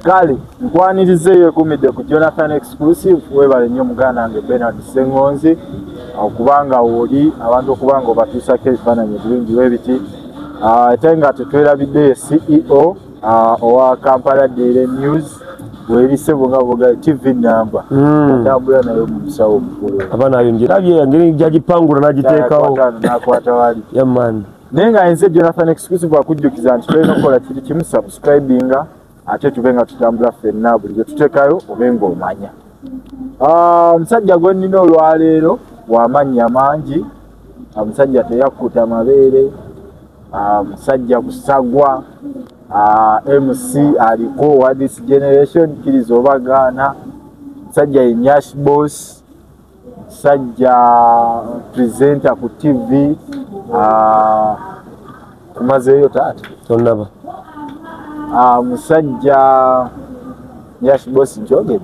Kale nkwanirizeeyo ekumidde ku Jonathan Exclusive. Weebale nnyo muganda wange Bernard Ssengonzi okubanga oli abantu okubanga obatuusako ebifaananyi ebirungi webiti, ate nga tetwerabiddeyo CEO owa Kampala Daily News weerisebo nga boga TV namba atambula nayo mu musawo omukulu. Abaana ayo njirabye engeri gyagipangula n'agiteekawo. N'akwata wali. Yeah man. Naye nga nze Jonathan Exclusive akujjukiza nti tulina okukola kiri kimu, subscribinga, ate tube nga tutambula ffenna buli gye tuteekayo obe ng'omanya. Omusajja gwe nnina olwaleero w'amannya mangi, omusajja teyakkuta mabeere, musajja busagwa, MC aliko wa this generation, kkiriza oba gaana, musajja ye Nyash Boss, musajja presenter ku TV, tumazeeyo taata? Tonnaba. Musajja Nyash Boss nkyogedde.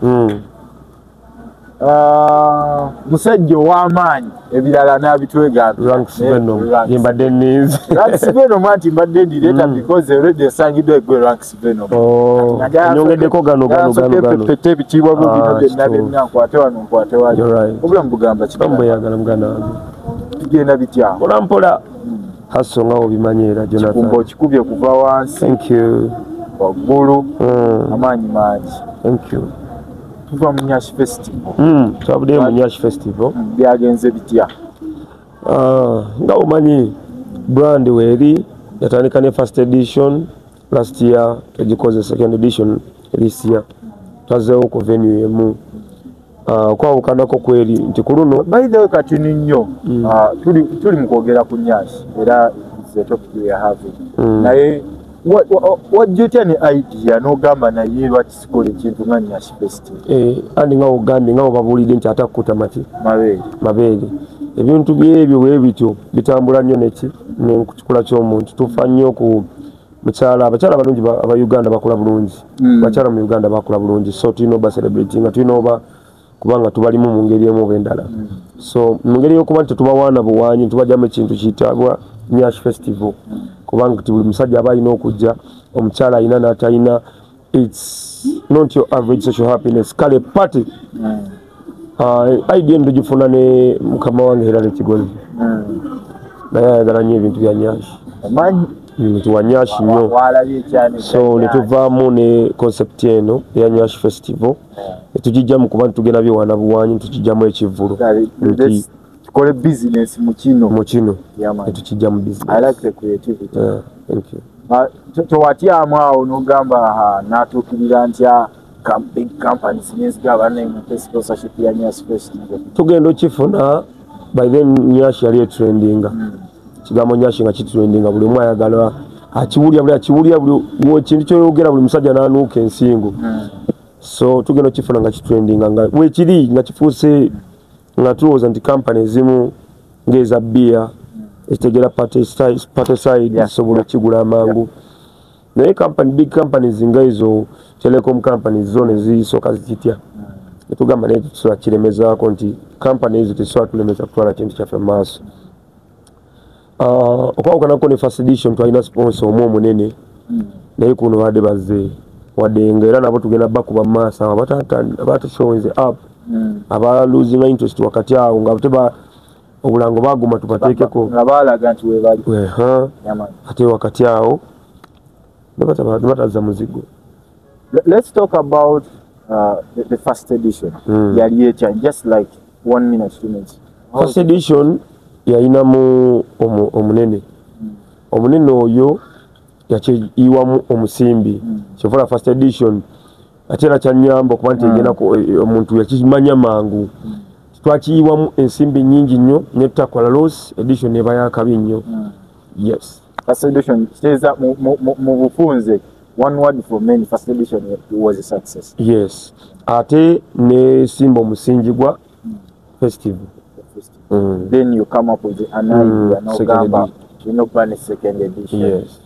Musajja ow'amaanyi, ebirala n'abitwegambira. Ranks Venom ye mbadde nninze. Ranks Venom, anti mbadde ndireeta because already esangiddwa egwe Ranks Venom. Oh, nyongeddeko gano gano gano gano. Pete ebitiibwa byo bino byonna kituufu. Byonna nkwate wano, nkwate wali. You're right. Obulamu bugamba ki? Bweyagala muganda wange. Tugenda bitya? Mpola mpola. Haso nga obimanyi era Kikumba Jonathan. okikubye kuva wansi Thank you. waggulu, amaanyi mangi. Thank you. Tuva mu Nyash Festival. Twavuddeyo mu Nyash Festival. Byagenze bitya? Nga omanyi brand weeri yatandika ne first edition last year, tugikoze second edition this year, twazzeewo ku venue emu. Okwawukanako kweri nti ku luno By the way, katini nnyo. Tuli mu kwogera ku Nyash era is the topic we are having, naye wajja otya ne idea n'ogamba naye lwaki sikola ekintu nga Nyash Festival? Eh, andi nga ogambye nga obabuulidde nti atakkuta mati mabeere. Mabeere. Ebintu byebyo bwe bityo bitambula nnyo neki nekikula ky'omuntu. Tufa nnyo ku mukyala, abakyala abalungi aba Uganda bakola bulungi. Abakyala mu Uganda bakola bulungi, so tulina oba celebrate nga tulina oba kubanga tubalimu mu ngeri emu oba endala. So mu ngeri y'okuba nti tetubawaana buwanyi, tubajjamu ekintu kiyitibwa Nyash Festival, kubanga ti buli musajja aba alina okujja, omukyala alina n'atalina. It's not your average social happiness, kale party. Idea eno tugifuna ne mukama wange Hilary Kigozi, naye ayagala nnyo ebintu bya Nyash. Omanyi Nti wa Nyash nnyo. Walabye ekyana. So netuvaamu ne concept eno eya Nyash Festival, netugijjamu kuba ntitugenda byewaana buwanyi, ntukijjamu ekivvulu nti tukole business mu kino. Mu kino. Yeah, man. Netukijjamu business. I like the creativity. Yeah, thank you. Towatyamu awo n'ogamba, "Aha, natuukirira ntya big companies nenzigaba nempe sponsorship ya Nyash Festival?" Tugenda okifuna, by then Nyash yali etrendinga, kigambo Nyash nga kitrendinga, buli omu ayagala akiwulira, buli akiwulira, buli ekintu kyoyogera buli musajja n'anuuka ensingo. So tugenda okifuna nga kitrendinga, nga wekiri nga kifuuse, nga tulowooza nti kampani ezimu ng'eza bbiya ekitegera party side zisobola okigula amangu, naye company, big companies nga ezo telecom companies zo ne zisooka zitya. Netugamba naye tetusobola kiremezaako nti kampani ezo tezisobola tulemeza kutwala kintu kyaffe mu maaso. Okwawukanako ne first edition, twalina sponsor omu omunene, naye kuno badde bazze wadde nga era nabo tugenda bakuba mu maaso awo abatushowinze up, aba losinga interest wakati awo nga teba obulango baguma tubateekeko. Nga balaga nti webali. Eha. Yeah, man. Ate wakati awo ne batazza muzigo. Let's talk about the first edition. Yali etya? Just like one minute, 2 minutes. First edition yalinamu omunene, omunene oyo yakiyiwamu omusimbi. Kyova first edition ate era kyanyamba okuba nti egenda omuntu yakimanya mangu. Twakiyiwamu ensimbi nyingi nnyo ne tutakola loss, edition eba yakabi nnyo. Yes. First edition kitegeeza mu bufunze, one word for many, first edition was a success. Yes, ate nesimba omusingi gwa festival. Then you come up with an idea Second n'ogamba edition. Tulina okuba ne second edition. Yes.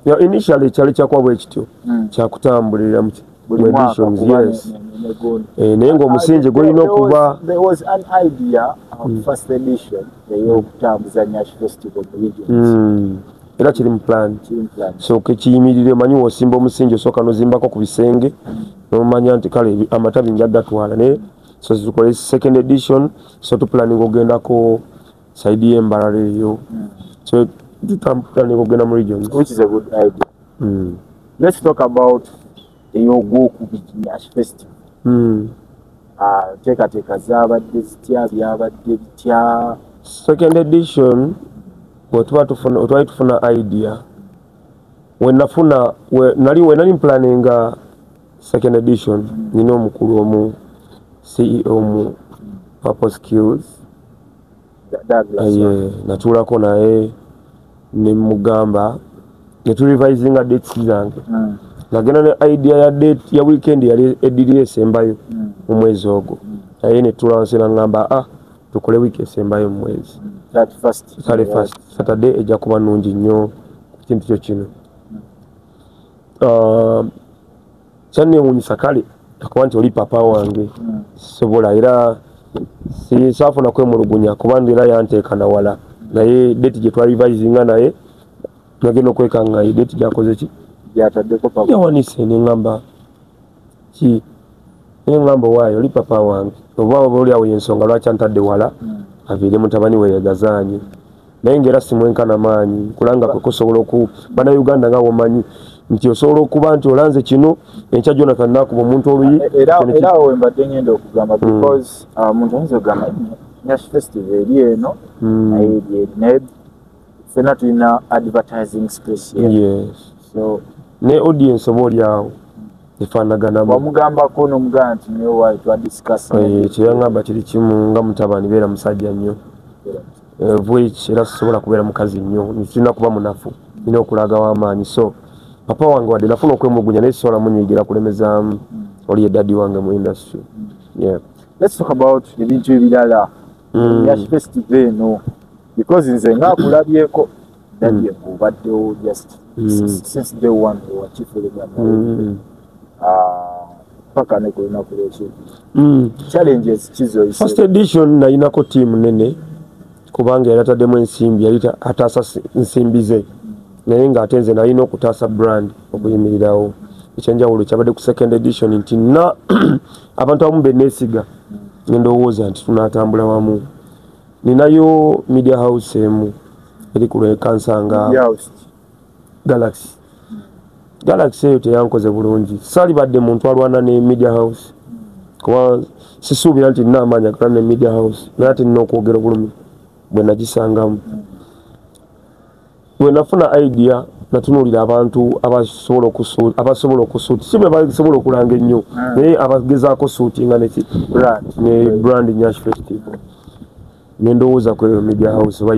Yeah, initially kyali kyakuba bwe kityo, kyakutambulira mu buli mu mwaka editions. kuba Yes. ne gundi. Eh, naye ng'omusingi gulina okuba There was an idea of first edition ey'okutambuza Nyash Festival mu regions. Era kiri mu plan. So kekiyimirire, omanyi wosimba omusingi osooka nozimbako ku bisenge nomanya nti kale amatabi nja gatwala, naye so tukole second edition. So tuplanning ogendako side y'Embarara eyo, so tuplanning ogenda mu regions. Which is a good idea. Let's talk about ey'ogwokubiri, Nyash Festival. Nteekateeka zaabadde zitya? Byabadde bitya? Second edition bwetuba tufuna, twali tufuna idea wenafuna nali wenali mplanninga second edition, nina omukulu omu CEO mu Purple Skills. Douglas. Ye, natuulako naye nemugamba neturevisinga dates zange. Nagenda ne idea ya date ya weekend yali eddiri esembayo mu mwezi ogwo, naye netula wansi nangamba, "Ah, tukole wiiki esembayo mu mwezi." 31st. 31st Saturday ejja kuba nnungi nnyo ku kintu kyo kino. Kyanneewuunyisa kale akuba nti oli papa wange, sobola era saafuna kwemulugunya kubanga era yanteekana wala, naye date gye twalivisinga naye nagenda okwekanga ye date gyakoze ki? Gyataddeko papa. Yawanise, neŋŋamba ki, neŋŋamba waayo oli papa wange, oba oba oli awo yensonga lwaki antadde wala, aviire mutabani we yegazaanye, naye ngaera simwenkana maanyi kulanga kwe kusobola oku bannayuganda nga womanyi nti osobola okuba nti olanze kino enkya Jonathan nakuba omuntu oluyi. Era Kino era awo wembadde ngenda okugamba, because omuntu ayinza okugamba Nyash Festival eri eno, naye eri eri, naye ffenna tulina advertising space here. Yes. So ne audience oba oli awo efaanaganamu. Wamugambako n'omugamba nti niwe waayo twadiscuss? Kyeyaŋŋamba kiri kimu, nga mutabani beera musajja nnyo. Which era sisobola kubeera mukazi nnyo, kirina kuba munafu, nina okulagawo amaanyi. So papa wange wadde nafuna okwemulugunya, naye sisobola munyiigira kulemezaamu oli ye daddy wange mu industry, yeah. Let's talk about ebintu ebirala. Nyash Festival eno, because nze ngaakulabyeko daddy ng'obaddewo just since day one wakifulumya, paka ne ku lunaku lwekyo, challenges kizoyise? First edition nayinako team nene kubanga yali ataddemu ensimbi, yali ataasa nsimbi ze, naye ng'ate nze nalina okutaasa brand okuyimirirawo. Ekyenjawulo kyabadde ku second edition nti na abantu abamu beneesiga nendowooza nti tunatambula wamu. Ninayo media house emu eri ku lwekansanga. Media house? Galaxy. Galaxy eyo teyankoze bulungi. Saalibadde muntu alwana ne media house kuba sisuubira nti nina amaanyi agalwana ne media house, naye ate nina okwogera obulumi bwe nagisangamu. Bwe nafuna idea, natunuulira abantu abasobola okusuuti, si bwe basobola okulanga ennyo, naye abagezaako suutinga neki? Brand. Ne brand Nyash Festival, nendowooza ku eyo media house oba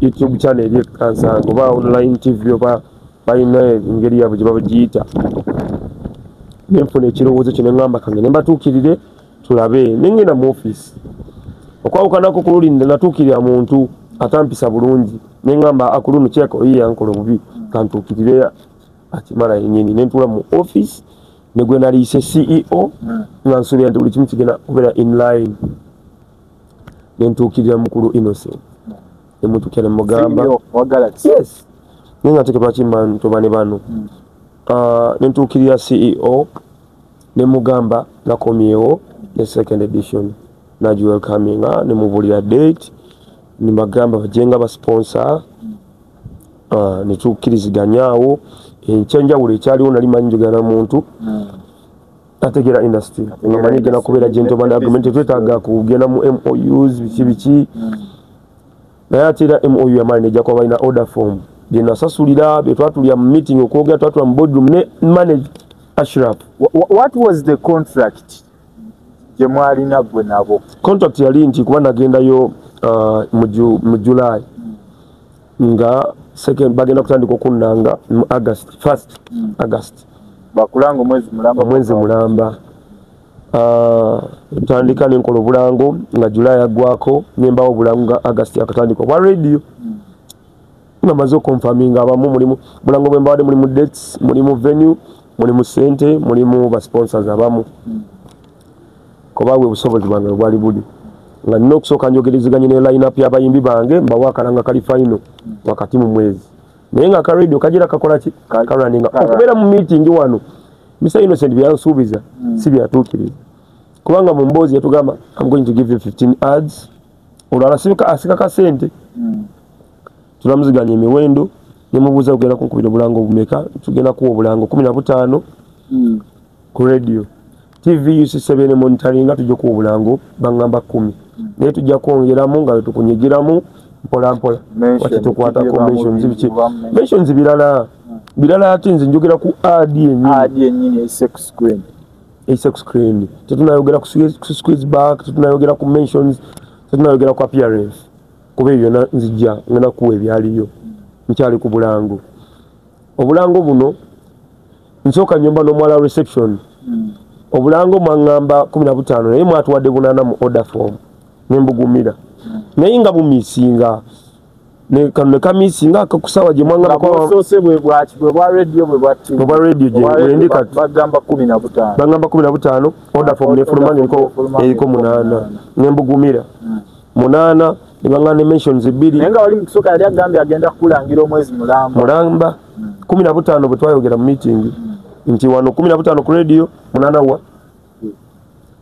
YouTube channel eri ekansanga oba online TV oba balina engeri yaabwe gye babagiyita. Nenfuna ekirowoozo kino, neŋŋamba kange ne mbatuukirire tulabe. Nengenda mu office okwawukanako ku luli, natuukirira muntu atampisa bulungi, neŋŋamba akuluno kiraka oyo yankola obubi, kantuukirire akimala yennyini. Nentuula mu office ne gwe naliise CEO, nga nsuubira nti buli kimu kigenda kubeera in line. Nentuukirira mukulu Innocent, nemutuukira nemugamba. CEO wa Galaxy? Yes, naye nga teke lwaki mba ntoba ne bano. Nentuukirira CEO nemugamba nakomyewo ne second edition, nagiwelcominga, nemubuulira date, nibagamba bajenga basponsor, netukkiriziganyaawo. Ekyenjawulo ekyaliwo, nali manyi njogera na muntu ategeera industry, nga manyi egenda kubeera gentleman agreement, tetwetaaga kugenda mu MOUs biki biki. Naye ate era MOU yamaanyi nejja kuba balina order form gyenasasulira byetwatulira mu meeting okwogera, twatula mu boardroom ne manage Ashraf. What was the contract gye mwalina gwe nabo? Contract yali nti kuba nagendayo mu July, nga second bagenda kutandika okunnanga mu August, first August. Bakulanga omwezi mulamba? Omwezi mulamba. Ntandika nenkola obulango nga July aggwako, nembawo obulango nga August akatandika obwa radio, nga maze okonfaminga abamu. Mulimu bulango bwe mbawadde, mulimu dates, mulimu venue, mulimu sente, mulimu basponsors abamu, kuba bwe busobozi bwange bwali buli. Nga nina okusooka njogerezeganye ne line up y'abayimbi bange, mbawa akalanga kali final wakati mu mwezi, naye nga aka radio kagira kakola ki? Karunninga. Okubeera mu meeting wano, Mr Innocent byansuubiza si byatuukiriza, kubanga mu mboozi yatugamba, "I'm going to give you 15 ads." Olwo asika kasente. Tulamuziganya emiwendo, nemubuuza, "Ogenda kunkubira obulango obumeka?" "Tugenda kuwa obulango 15 ku radio, TV UC7 monitoringa, tujja kuwa obulango." Baŋŋamba 10, naye tujja kwongeramu nga tukunyigiramu mpola mpola. Wakitukwatako mentions biki, mentions birala birala, ate nze njogera ku ad yennyini. Ad yennyini ese ku screen. Ese ku screen. Tetunayogera ku squeeze back, tetunayogera ku mentions, tetunayogera ku appearance, kuba ebyo byonna nzijja ngenda kuwa ebyaliyo. Nkyali ku bulango. Obulango buno nsooka nyumba n'omuwala reception. Obulango mwaŋŋamba 15, naye mwatuwadde 8 mu order form, nembugumira, naye nga bumissinga, kano ne kamissinga akakusawa gye mwaŋŋamba. Bwosose bwe bwaki? Bwe bwa radio, bwe bwa TV? Bwe bwa radio gye bwendi kati. Bagamba 15. Bagamba 15, order form nefuluma eriko 8, nembugumira 8, ne baŋŋamba ne mentions 2. Naye nga wali mu kusooka yali agambye agenda kukulangira omwezi mulamba. Mulamba. 15 bwe twayogera mu meeting nti wano 15 ku radio, 8 wa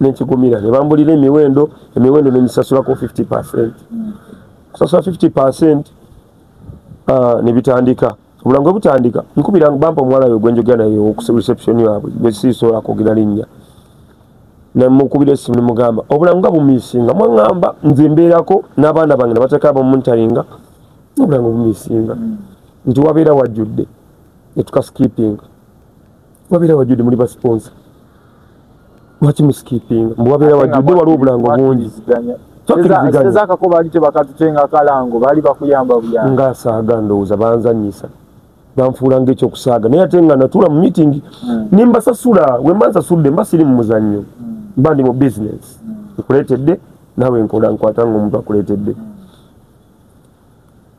nenkigumira, ne bambulira emiwendo. Emiwendo nengisasulako 50. Kusasula 50, ne bitandika. Obulango butandika, nkubira, bampa omuwala we gwenjogera naye oku reception yaabwe, gwe siisobola kwogera linnya. Nemukubira essimu, nemugamba, "Obulango nga bumissinga, mwaŋŋamba nze mbeerako n'abaana bange nabateeka abamonitoringa, obulango bumissinga." Nti wabeera wajjudde, netukaskippinga. "Wabeera wajjudde, muli basponsor, lwaki muskippinga?" Mbu wabeera wajjudde, waliwo obulango bungi. Twakkiriziganya. Akako baali tebakatutenga kalango, baali bakuyamba buyamba. Ngaasaaga, ndowooza banzanyisa, banfuula ngaekyokusaaga, naye ate nga natuula mu meeting nembasasula. Wemba nsasudde, mba siri mu muzannyo, mba ndi mu business. Nkuleetedde, naawe nkola nkwata nga omuntu akuleetedde.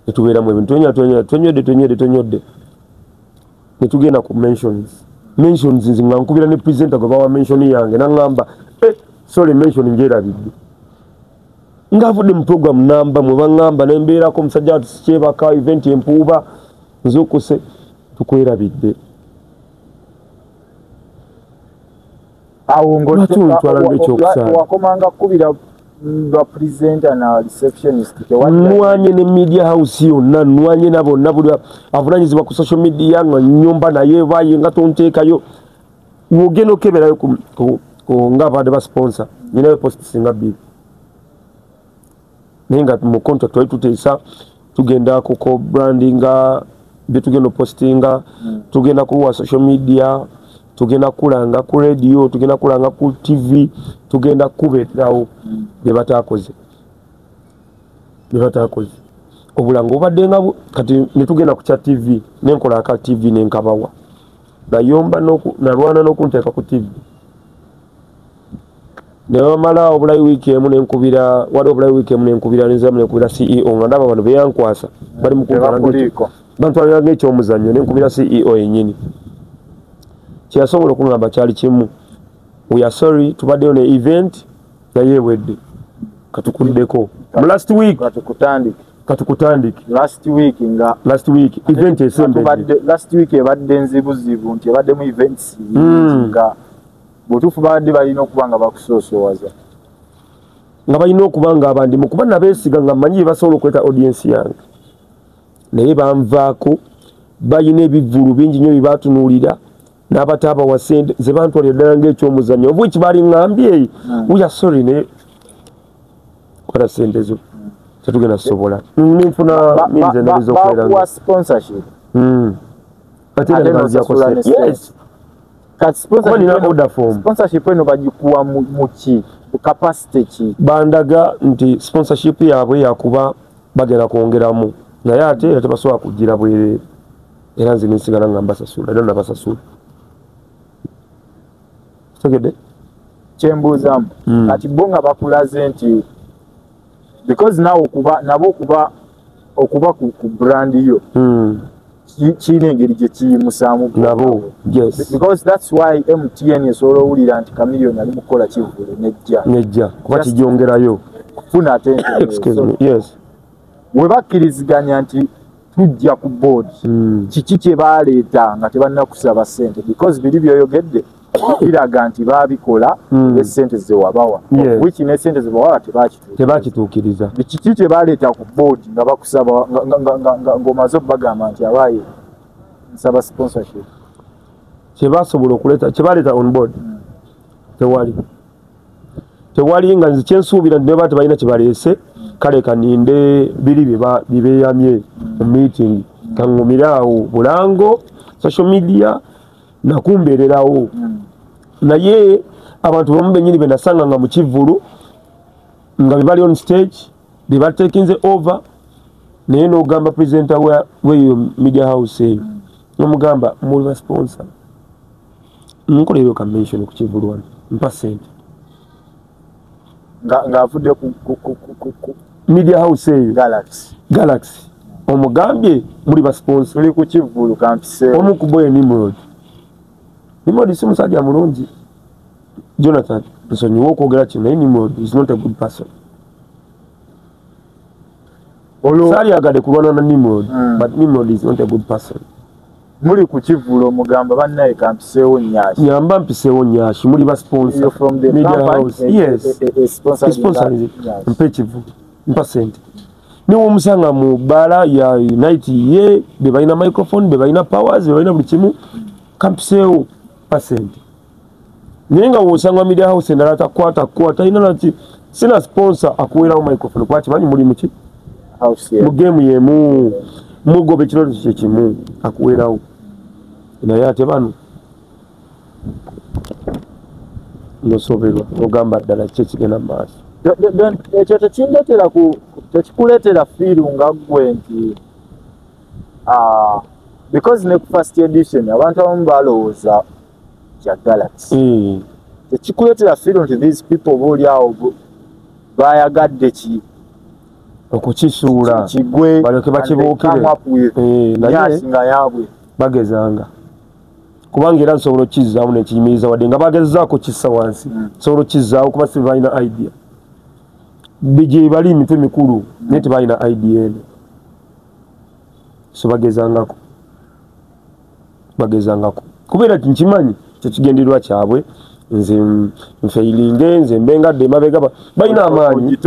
Netubeeramu ebintu, twenya twenywedde, twenywedde, twenywedde, netugenda ku mentions. Mentions, nze nga nkubira ne presenter gwe bawa mention yange, naŋŋamba, "Eh, sorry, mention njerabidde." Ngaavudde mu program namba mwe baŋŋamba nembeerako, omusajja ati sikyebaka, event empuuba, nzuukuse, "Tukwerabidde." Awo Lwaki ontwala ng'ekyokusaaga? Wakomanga kukubira ba presenter na receptionist? Nwanye ne media house yonna, nwanye na bonna, buli avunanyizibwa ku social media nga nyumba naye baye nga tonteekayo. Wogenda okeberayo nga abadde ba sponsor, ninayo post singa 2, naye nga mu contract wali tuteesa tugenda kuko brandinga byetugenda opostinga, tugenda kuwa social media, tugenda kulanga ku radio, tugenda kulanga ku TV, tugenda kubeerawo. Bye batakoze, obulango obadde nga kati netugenda ku kya TV, nenkola aka TV nenkabawa, nayomba nalwana n'okunteeka ku TV, nebamala obulayi wiiki emu nenkubira, wali obulayi wiiki emu nenkubira, nenziramu nenkubira CEO, nga ndaba bano beyankwasa bali mu Tebakuliiko. bantwalira ng'ekyomuzannyo. Nenkubira CEO yennyini, kyeyasobola okuŋŋamba kyali kimu, "We are sorry, tubaddeyo ne event naye ewedde, katukuddeko mu last week." Katukutandike. Katukutandike. Last week nga Last week event esembedde. Last week ebadde nzibuzibu nti ebaddemu events nyingi, nga butuufu babadde balina okuba nga bakusoosowaza. Nga balina okuba nga abandimu, kuba nabeesiga nga mmanyi bye basobola okuleeta audience yange, naye banvaako. Balina ebivvulu bingi nnyo bye batunuulira n'abataabawa sente, nze bantwalira ddala ng'ekyomuzannyo, of which baali ŋŋambye, "We are sorry, naye kola sente zo, tetugenda kusobola." Ninfuna means endala ez'okubeera Bakuwa sponsorship. Ate era Ate ne banziyako n'osasula ne sente. Yes. Kati Kuba nina order form. sponsorship eno bagikuwa mu ki, capacity ki? Bandaga nti sponsorship yaabwe yakuba bagenda kwongeramu, naye ate era tebasobola kugira bwereere, era nze nensigala nga mbasasula, era nabasasula. Tegedde? Kyembuuzamu, kati bo nga bakulaze nti because naawe okuba nabo okuba ku brand yo kirina engeri gye kiyimusaamu nabo, yes. Because that's why MTN esobola owulira nti Chameleone ali mu kukola kivvulu nejja. Nejja kuba Just kigyongerayo. Kufuna attention. Excuse me. Yes. We bakkiriziganya nti tujja ku board. Kiki kye baleeta nga tebannakusaba ssente, because biri byoyogedde biraga nti baabikola essente ze wabawa, which ne ssente ze bawawa tebakituukiriza. Kiki kye baleeta ku board nga bakusaba ng'omaze okubagamba nti abaaye nsaba sponsorship? Kye basobola okuleeta, kye baleeta on board tewali, tewali. Nga nze kyensuubira nti neba tebalina kye baleese, kale kaninde biri bibeyamye mu meeting, kaŋŋumire awo bulango social media nakumbeererawo. Naye abantu bamu bennyini be nasanga nga mu kivvulu nga be bali on stage, be batekinze over, naye n'ogamba presenter weeyo media house eyo, n'omugamba muli ba sponsor, nkolereyo ka mention ku kivvulu wano, mpa ssente. Ng'avudde ku media house eyo Galaxy. Galaxy, omugambye muli ba sponsor, tuli ku kivvulu kampiseewo. Omu ku boye Nimrod. Nimrod si musajja mulungi. Jonathan, nsonyiwa okwogera kino, naye Nimrod is not a good person. Saalyagadde kulwana na Nimrod, but Nimrod is not a good person. Muli ku kivvulu omugamba bannaye kampiseewo Nyashi. Nyamba mpiseewo Nyashi, muli ba sponsor. From the media house. Yes. Sponsor. Mpa ekivvulu, mpa ssente. Niwe omusanga mu bbaala ya night ye, be balina microphone, be balina powers, be balina buli kimu, kampiseewo, mpa ssente. Naye nga w'osanga media house endala takwata kwata, talina naki, sina sponsor akuweerawo microphone, kuba kimanyi muli muki? Mu game y'emu, mugoba ekirooto kye kimu, akuweerawo. Naye ate bano nosoberwa, ogamba ddala ki ekigenda mu maaso. Ekyo tekindeetera, tekikuleetera feel nga ggwe nti because ne ku first edition abantu abamu balowooza kya Galaxy. Tekikuleetera feel nti these people booli awo bayagadde ki okukisuula kigwe balyoke bakibuukire naye nga yaabwe bagezanga, kubanga era nsobola okkizzaamu nekiyimiriza, wadde nga bagezaako kissa wansi, nsobola okkizzaawo kuba si balina idea gye bali emitwe mikulu, naye tebalina idea eno, so bagezangako, bagezangako kubeera nkimanyi kyekigendererwa kyabwe. Nze nfeiringe, nze mbengadde emabega, balina amaanyi,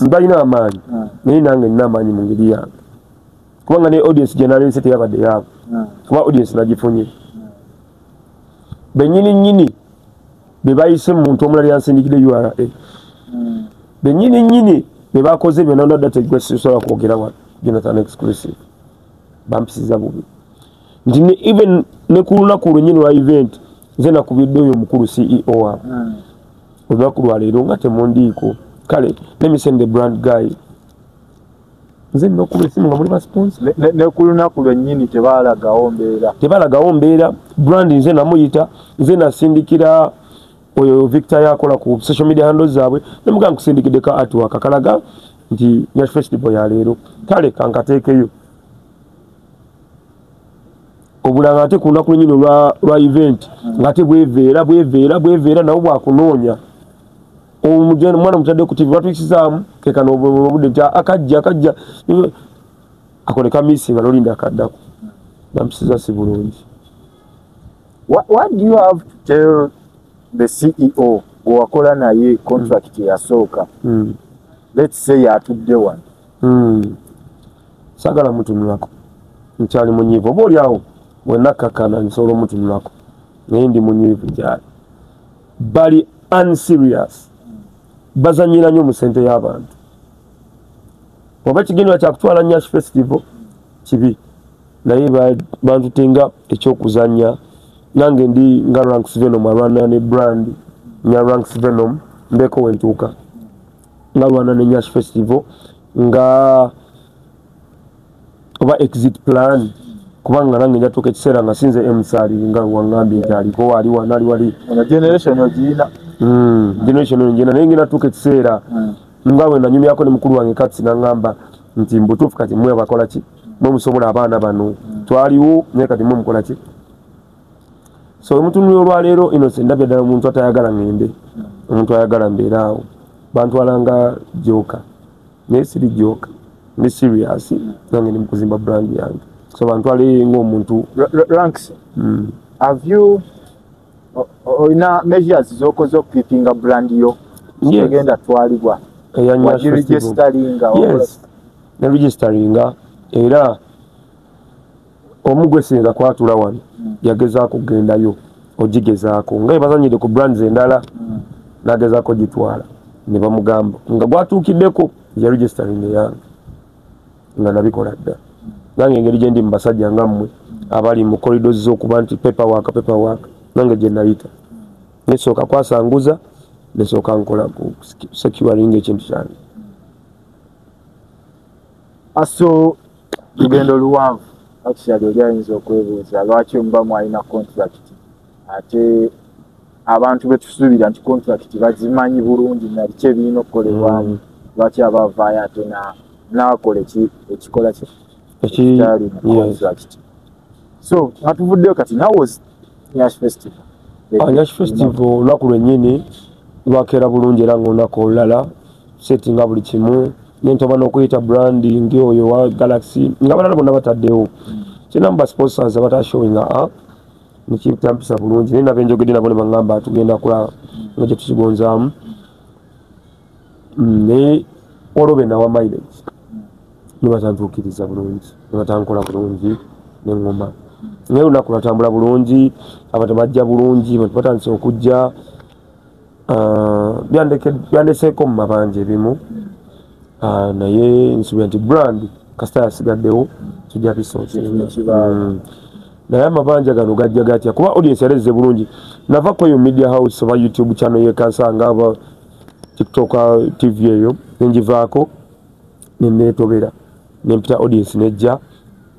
balina amaanyi, naye nange nina amaanyi mu ngeri yange, kubanga ne audience gye naleese teyabadde yaabwe, kuba audience nagifunye bennyini nnyini be bayise muntu omulala yansindikidde URA, bennyini nnyini be bakoze byonna nadda tegwe sisobola kwogera wano. Jonathan Exclusive bampisiza bubi nti even ne ku lunaku lwennyini lwa event nze nakubidde oyo omukulu CEO waabwe olunaku lwaleero nga temundiiko, kale let me send the brand guy, nze nina okuba esimu nga muli ba sponsor. Ne ku lunaku lwennyini tebalagawo mbeera, tebalagawo mbeera. Brand nze namuyita, nze nasindikira oyo Victor yakola ku social media handles zaabwe, nemugamba nkusindikidde ka artwork akalaga nti Nyash Festival ya leero, kale kankateekeyo obulanga. Ate ku lunaku lwennyini lwa event ng'ate bweveera bweveera bweveera nabo bwakunoonya omwana mutadde ku TV batuyisizaamu kekano obudde nti akajja akajja akole ka misi nga nolinda akaddako, bampisiza si bulungi. What do you have to tell the CEO gwe wakola naye contract eyasooka? Let's say atudde wano. Saagala mutunulako, nkyali munyiivu. Oba oli awo wenakkakkana nsobola omutunulako, naye ndi munyiivu gyali. Bali unserious, bazanyira nnyo mu ssente y'abantu. Oba kigendera kyakutwala Nyash Festival kibi, naye bantutenga ekyokuzanya. Nange ndi nga Ranks Venom alwana ne brand nya Ranks Venom, mbeko wentuuka nga lwana ne Nyash Festival nga oba exit plan, kubanga nange njatuuka ekiseera nga sinze emsaali nga waŋŋambye nti aliko wali wano ali wali. Generation ogiyina. Generation ogiyina, naye ngenda tuuka ekiseera nga bwe nanyumyako ne mukulu wange Katsi, naŋŋamba nti mbutuufu kati mwe bakola ki, mwe musobola abaana bano twaliwo, naye kati mwe mukola ki? So omutunulira olwaleero Innocent, ndabye ddala omuntu atayagala ŋŋende, omuntu ayagala mbeere awo. Bantwala nga joker, naye siri joker, ndi serious. Nange ndi mukuzimba brand yange, so bantwale ng'omuntu. Ranks, have you olina measures z'okoze okukeepinga brand yo egenda twalibwa? Eya Nyash Festival. Wagiregisteringa? Yes, neregisteringa, era omu gwesinga kwatula wano yagezaako okugendayo ogigezaako nga ebazanyire ku brands endala, nagezaako gitwala ne bamugamba nga gwatuukiddeko yaregisteringa eyange nga nabikola dda. Nange engeri gye ndi mu basajja nga mmwe abali mu corridors z'okuba nti paperwork, paperwork, nange gye nayita nesooka kwasanguza, nesooka nkola ku securing ekintu kyange. So lugendo luwanvu. Actually, oli ayinza okwebuuza lwaki omuba mwalina contract, ate abantu betusuubira nti contract bazimanyi bulungi nabiki ebirina okukolebwamu, lwaki aba avaayo ate n'akola ekikola kye ekitali mu contract? So nga tuvuddeyo kati, now was Nyash Festival. Nyash Festival olunaku lwennyini lwakeera bulungi, era ngaolunaku olulala settinga buli kimu, nentoba n'okuyita branding oyo wa Galaxy nga balala bonna bataddewo. Kirina mu basponsors abatashowinga up, nekitampisa bulungi, naye nabo enjogedde nabo ne baŋŋamba tugenda kulaba nga gye tukigonzaamu. Naye waliwo be nawa mileage ne batantuukiriza bulungi, ne batankola bulungi neŋŋoma, naye olunaku lwatambula bulungi, abantu bajja bulungi, bantu batandise okujja. Ah, byandeseeko mu mabanja ebimu. Ah, naye nsuubira nti brand kasita yasigaddewo tujja bisortinga. Kibaawo. Naye amabanja gano gajja gatya? Kuba audience yaleze bulungi. Nava ku eyo media house oba YouTube channel yekansanga aba TikTok TV eyo, nengivaako nenetobera nempita audience nejja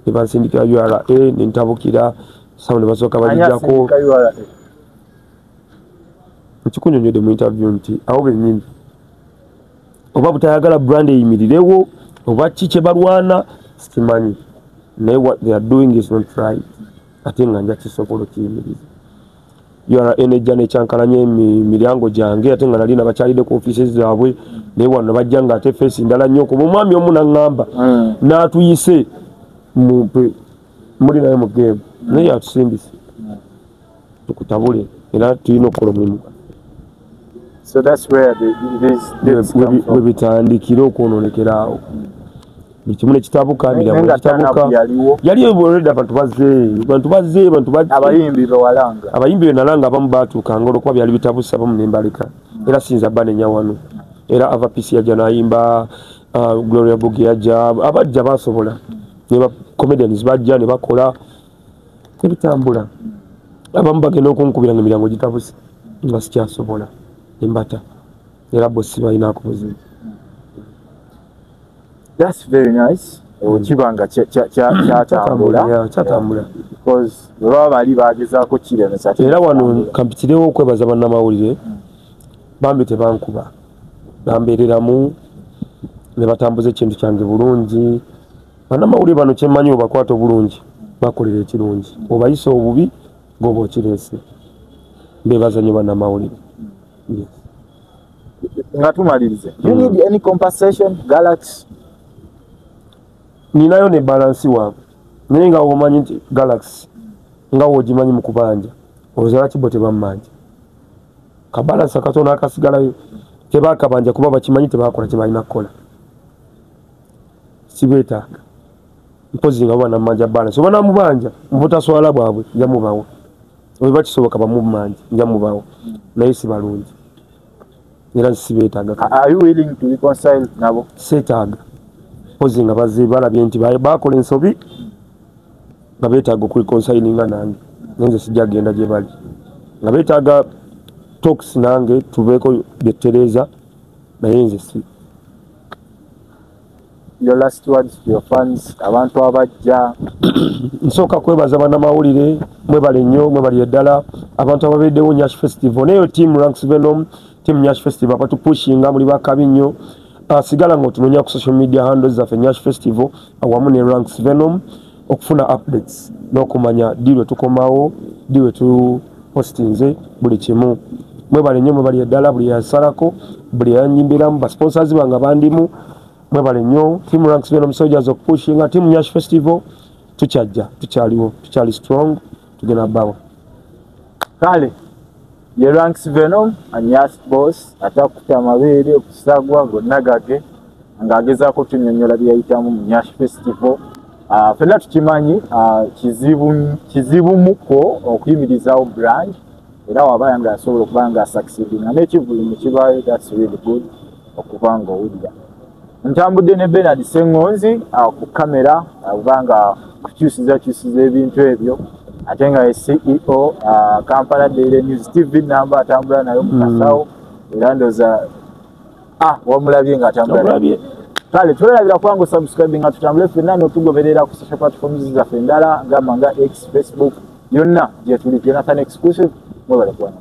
nebansindikira URA, nentabukira sawo ne basooka Ani bagijjako. asindika URA? Nkikunyonyodde mu interview nti abo bennyini oba butayagala brand eyimirirewo oba ki kye balwana sikimanyi, naye what they are doing is not right, ate nga nja kisobola okiyimiriza. URA nejja nekyankalanya emiryango gyange, ate nga nali nabakyalidde ku offices zaabwe, naye wano bajja nga ate face ndala nnyo, kuba omwami omu naŋŋamba n'atuyise muli naye mu game, naye yatusimbise tukutabule, era tulina okukola omulimu. So that's where these dates come from. We bitandikira okwononekera awo, buli kimu nekitabuka, Naye miryango nga nekitabuka. turn-up yaliwo? Yali already, abantu bazze, abantu bazze, abantu bazze. Abayimbi bewalanga? Abayimbi be nalanga abamu batuukanga, olwokuba byali bitabuse abamu nembaleka, era siyinza banenya wano. Era Ava Peace yajja n'ayimba, Gloria Bugie yajja, abajja basobola ne ba comedians bajja ne bakola nebitambula. Abamu bagenda okunkubira nga emiryango gitabuse, nga sikyasobola, nembata, era bo sibalinaako buzibu. That's very nice okiba nga kyatambula. Yeah, kyatambula. Because bwe baba bali bagezaako kiremesa, Era wano kampitirewo okwebaza bannamawulire, bambi tebankuba, bambeereramu ne batambuza ekintu kyange bulungi. Bannamawulire bano kyemmanyi, obakwata obulungi bakolera ekirungi, obayisa obubi ng'oba okireese. Mbebaza nnyo bannamawulire. Yes. Nga tumalirize, you need any compensation, Galaxy? Ninayo ne balance waabwe, naye nga omanyi nti Galaxy nga wogimanyi mu kubanja olowooza lwaki bo tebammanja kabalance akatono akasigalayo? Tebakabanja kuba bakimanyi tebakola kyebalina kukola, sibetaaga. Mpozi nga banammanja balance oba namubanja mu butaswala bwabwe, njamubawa. Oba kisoboka bamumanja, njamubawa, naye si balungi era sibeetaaga. Are you willing to reconcile nabo? Seetaaga, mpozi nga bazze balabye nti bakola ensobi nga beetaaga okureconcilinga nange, naye nze sijja kugenda gye bali nga beetaaga talks nange tubeeko byetutereeza, naye nze si. Your last words to your fans, abantu abajja? Nsooka kwebaza bannamawulire, mwebale nnyo, mwebalire ddala abantu ababereddewo Nyash Festival, naye team Ranks Venom, team Nyash Festival abatupushinga, muli bakabi nnyo. Sigala nga otunoonya ku social media handles zaffe, Nyash Festival awamu ne Ranks Venom, okufuna updates n'okumanya ddi lwe tukomawo, ddi lwe tupostinze buli kimu. Mwebale nnyo, mwebale ddala buli yasalako, buli yanyimbiramu, basponsors bange bandimu, mwebale nnyo. Team Ranks Venom Soldiers okupushinga team Nyash Festival, tukyajja, tukyaliwo, tukyali strong, tugenda bawa. Kale ye Ranks Venom, Nyash Boss, atakuta amabeere okusagwa gonna gage ng'agezaako tunyonyola bye yayitamu mu Nyash Festival. Ffenna tukimanyi, kizibu muko okuyimirizaawo brand, era waba nga asobola okuba nga asucceedinga n'ekivulu ne kibaayo, that's really good okuba nga owulira. Ntambudde ne Bernard Sengonzi ku kamera, okuba nga kukyusizakyusiza ebintu ebyo, ate nga ye CEO Kampala Daily News TV namba atambula nayo mu kasawo, era ndooza wamulabye ng'atambula. Wamulabye. Kale twerabira kubanga osubscribe nga tutambule ffenna n'otugoberera ku social platforms zaffe endala, gamba nga X, Facebook, yonna gye tuli, Jonathan Exclusive. Mwebale kubana.